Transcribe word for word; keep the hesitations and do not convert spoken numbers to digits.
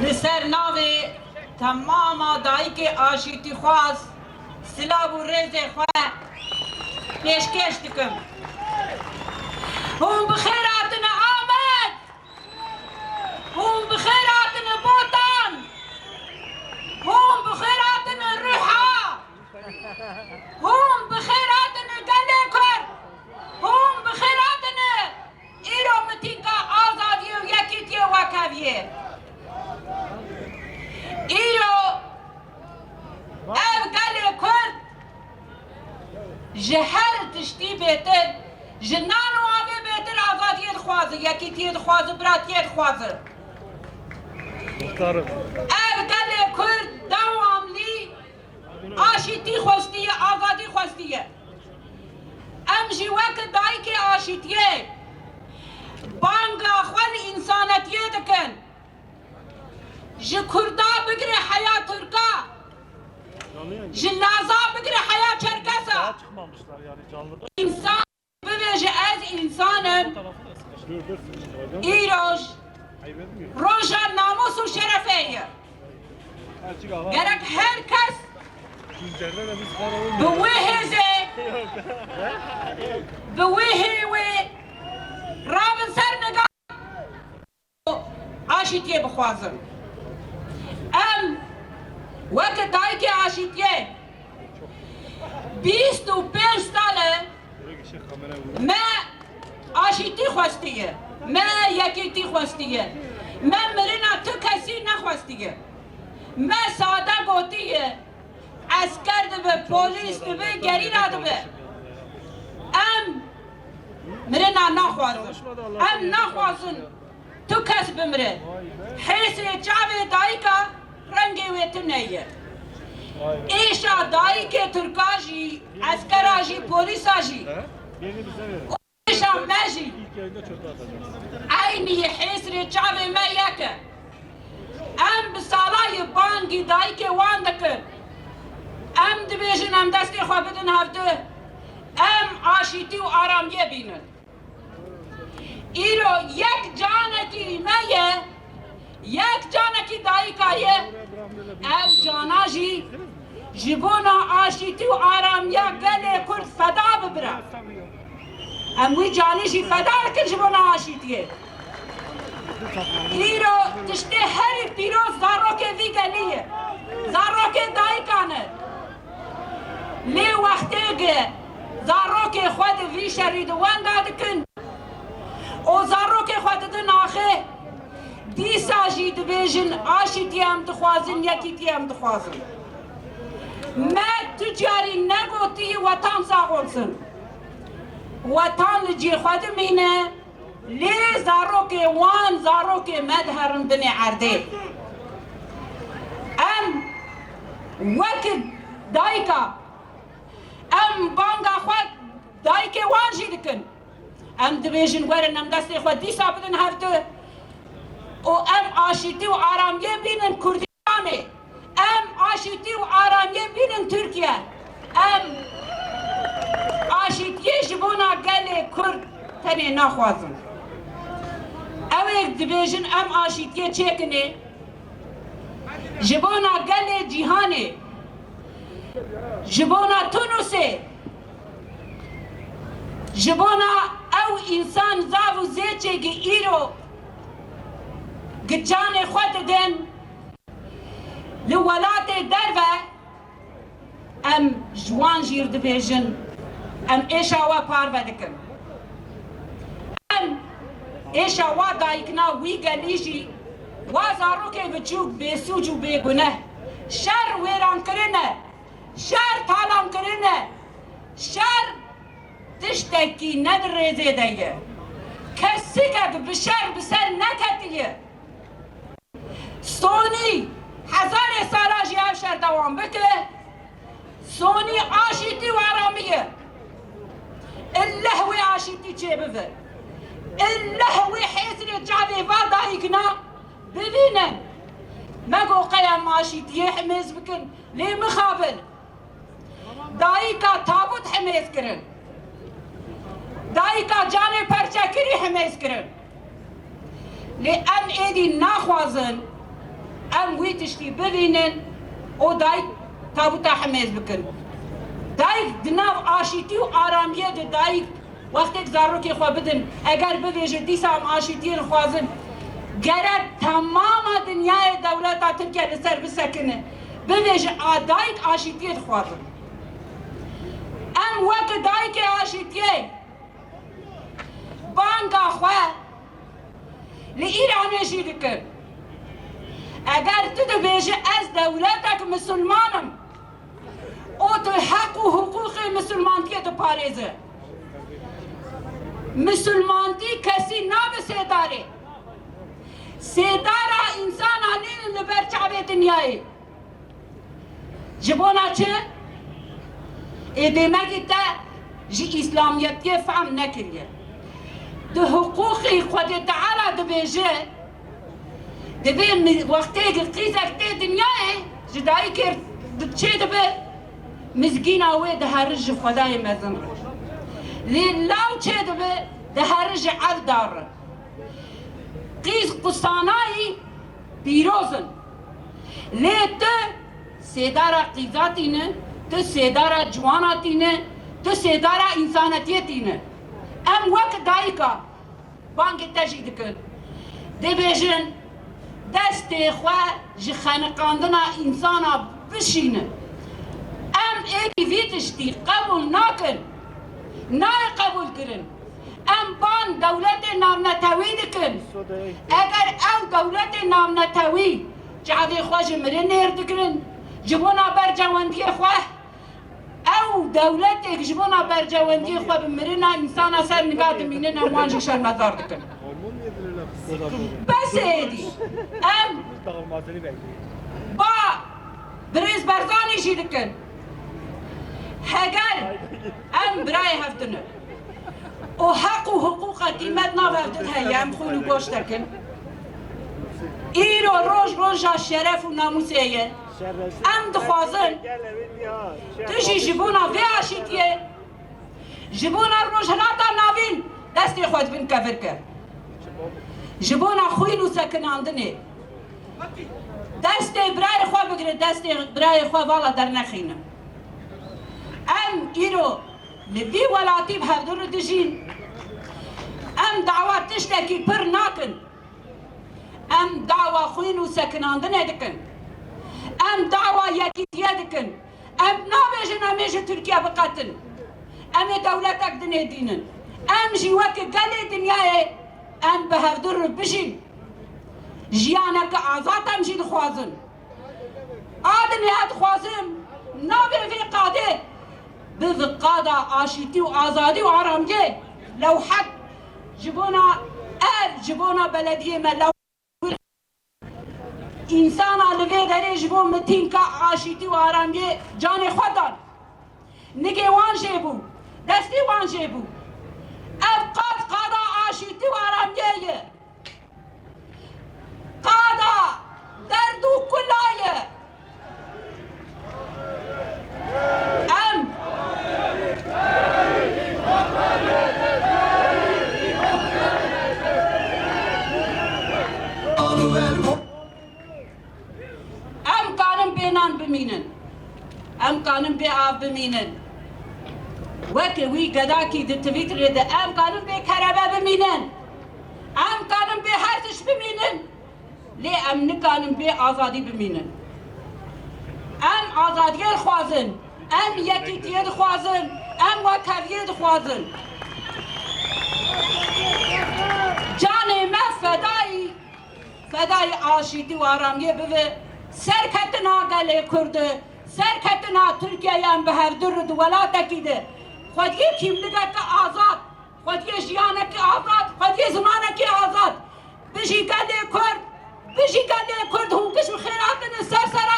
Li ser navê temama dayikê aşîtîxwaz silav û rêzê xwe pêşkêş dikim. Hûn bi xêr hatine Amed! Hûn bi xêr hatine Botan! Hûn bi xêr hatine Riha! Hûn bi xêr hatine gelê Kurd! Hûn bi xêr hatine! Îro mitînga azadiyê û yekîtiyê wekeviyê. Îro ev gelê Kurd ji her tiştî bêtir, ji nan û avê bêtir azadiyê dixwaze, yekîtiyê dixwaze, biratiyê dixwaze. Muxtarım. Ev gelê Kurd dewamlî aşîtî xwestiye, azadî xwestiye. Em jî wek dayikê aşîtiyê banga xwe li însanetiyê dikin. Ji Kurda bigire heya Tirka, ji Laza bigire heya Çerkesa. Însan bibêje, ez însan im. Îroj roja namûs û şerefê ye. Gerek her kes bi wê hêzê, bi wê hêwê rabin ser niga aşîtiyê bixwazin. Em weke dayikê aşîtiyê bîst û pênc sal e me aşîtî xwestiye, me yekîtî xwestiye, me mirina tu kesî nexwestiye. Me sade gotiye, esker dibe, polîs dibe, gerîla dibe. Em mirina naxwazin. Em naxwazin tu kes bimire. Hêsê çavê dayika rengê wê tune ye. Êşa dayikê Tirka jî, eskera jî, polîsa jî, êşa me jî eynî ye, hêsrê çavê me yek e. Em bi sala ye bangî dayikê wan dikin. Em dibêjin em destê xwe bidin hevdu. Em aşîtî û aramiyê bînin. Îro yek canekî me ye, yek canekî dayika ye. Ev cana jî ji bona aşîtî û aramiya gelê Kurd feda bibire. Em wî canî jî feda dikin ji bona aşîtiyê. Îro tiştê herî pîroz zarokê vî gelî ye. Zarokê dayikan e. Lê wextê ke zarokê xwe di vî şerî di wenda dikin û zarokê xwe didin axê, dîsa jî dibêjin aşîtiyê em dixwazin, yekîtiyê em dixwazin. Me tu carî negotî wetan sax olsun. Wetan li cihê xwe dimîne, lê zarokê wan, zarokê me diherin binê erdê. Em wek dayika, em banga xwe dayikê wan jî dikin. Em dibêjin, werin em destê xwe dîsa bidin hevdu û em aşîtî û aramiyê bînin Kurdistanê. Em aşîtî û aramiyê bînin Tirkiye. Em aşîtiyê ji bona gelê Kurd tenê naxwazin. Ew ê dibêjin em aşîtiyê çêkinê. Ji bona gelê cîhanê, ji bona Tunusê, ji bona ew însan zav û zêçê gi îro gi canê xwe didin li welatê derve, em ji wan jî dibêjin, em êşa we parve dikin. Em êşa wa dayikna wî gelî jî, wa zarokê biçûk bêsûc û bêguneh, şer wêran kirine, şer talan kirine, şer tiştekî ne di rêzê de ye. Kesike bi, bi şer bi ser neketiye. Sonî hezarê sala jî ev şer dewam bike, sonî aşîtî û aramî ye. Illeh wê aşîtî çêbibe. Illeh wê hêzirê çavê va dayikna bivînin. Me got qey em aşîtiyê himêz bikin, lê mixabin. Dayika tabût himêz kirin. Dayika canê perçekirî himêz kirin. Lê em êdî naxwazin em wî tiştî bibînin û dayik tabuta himêz bikin. Dayik di nav aşîtî û aramiyê de dayik wextêk zarokê xwe bidin, eger bivêje dîsa em aşîtiyê dixwazin, gerek temama dinyayê dewleta Tirkiye li ser bisekine, bivêje a dayik aşîtiyê dixwazin. Em weke dayikê aşîtiyê banga xwe li Îranê jî dikin. Eger tu dibêje ez dewletek misilman im û tu heq û hiqûqê misilmantiyê diparêze. Misilmantî kesî nabe sêdarê. Sêdara însana nînin li ber çavê dinyayê. Ji bona çi? Ê demekî te ji îslamiyetiyê fehm nekiriye. Di hiqûqî Xwedê Teala dibêje, divê mi-, wextê qîzek tê dinyayê, ji dayikê di-, çê dibe, mizgîna wê diherin ji Xwedayê mezin re. Lê law çê dibe, diherin ji evda re. Qîz qusanayî pîroz in. Lê tu sêdara qîza tîne, tu sêdara ciwana tîne, tu sêdara însanetiyê tîne. Em wek dayika bangê te jî dikin. Dibêjin, destê xwe ji xeniqandina însana bişînin. Em êdî vî tiştî qebûl nakin. Nayê qebûlkirin. Em ban dewletê navnetewî dikin. Eger ew dewletê navnetewî çavê xwe ji mirinê nêr digirin, ji bona bercewendiyê xwe, ew dewletêk ji bona bercewendiyê xwe bi mirina însana ser niga dimînin, em wan jî şermezar dikin. Bes êdî. Em ba birêz Berzanî jî dikin. Heger em birayê hev din in û heq û hiqûqa qîmet nav hev din heye, em xwîn û goşt dikin. Îro roj roja şeref û namûsê ye. Em dixwazin tu jî ji bona vê aşîtiyê, ji bona Rojhilata Navîn destê xwe di bin kevir ke. Ji bona xwîn û sekinandinê destê birayê xwe bigire, destê birayê xwe vala dernexîne. Em îro li vî welatî bi hevdu re dijîn. Em dawa tiştekî pir nakin. Em dawa xwîn û sekinandinê dikin. Em dawa yekîtiyê dikin. Em nabêjin em ê ji Tirkiye biqetin. Em ê dewletek dinê dînin. Em jî weke gelê dinyayê em bi hevdu re bijîn. Jiyaneke azad em jî dixwazin. A dinya dixwazim navê vê qadê bibe qada aşîtî û azadî û aramiyê. Lewhet ji bona ev, ji bona belediyê me lew însana li vê derê ji bo mitînka aşîtî û aramiyê canê xwe dan. Nigê wan jê bû, destê wan jê bû. Ev qad qada aşîtî û aramiyê ye. Qada derd û kula ye. Em Em karin bê nan bimînin. Em karin bê av bimînin. Weke wî gedakî di Twitterê de em karin bê kerebe bimînin. Em karin bê her tişt bimînin. Lê em nikarin bê azadî bimînin. Em azadiyê dixwazin. Em yekîtiyê dixwazin. Em wekheviyê dixwazin. Canê me fedayî Fedayê aşîtî û aramiyê bibe. Serketina gelê Kurd e, serketina Tirkiyeyê em bi hevdu re di welatekî de xwediyê kîmligeke azad, xwediyê jiyanekî azad, xwediyê zimanekî azad. Bijî gelê Kurd, bijî gelê Kurd, hûn giş bi xêr hatine ser ser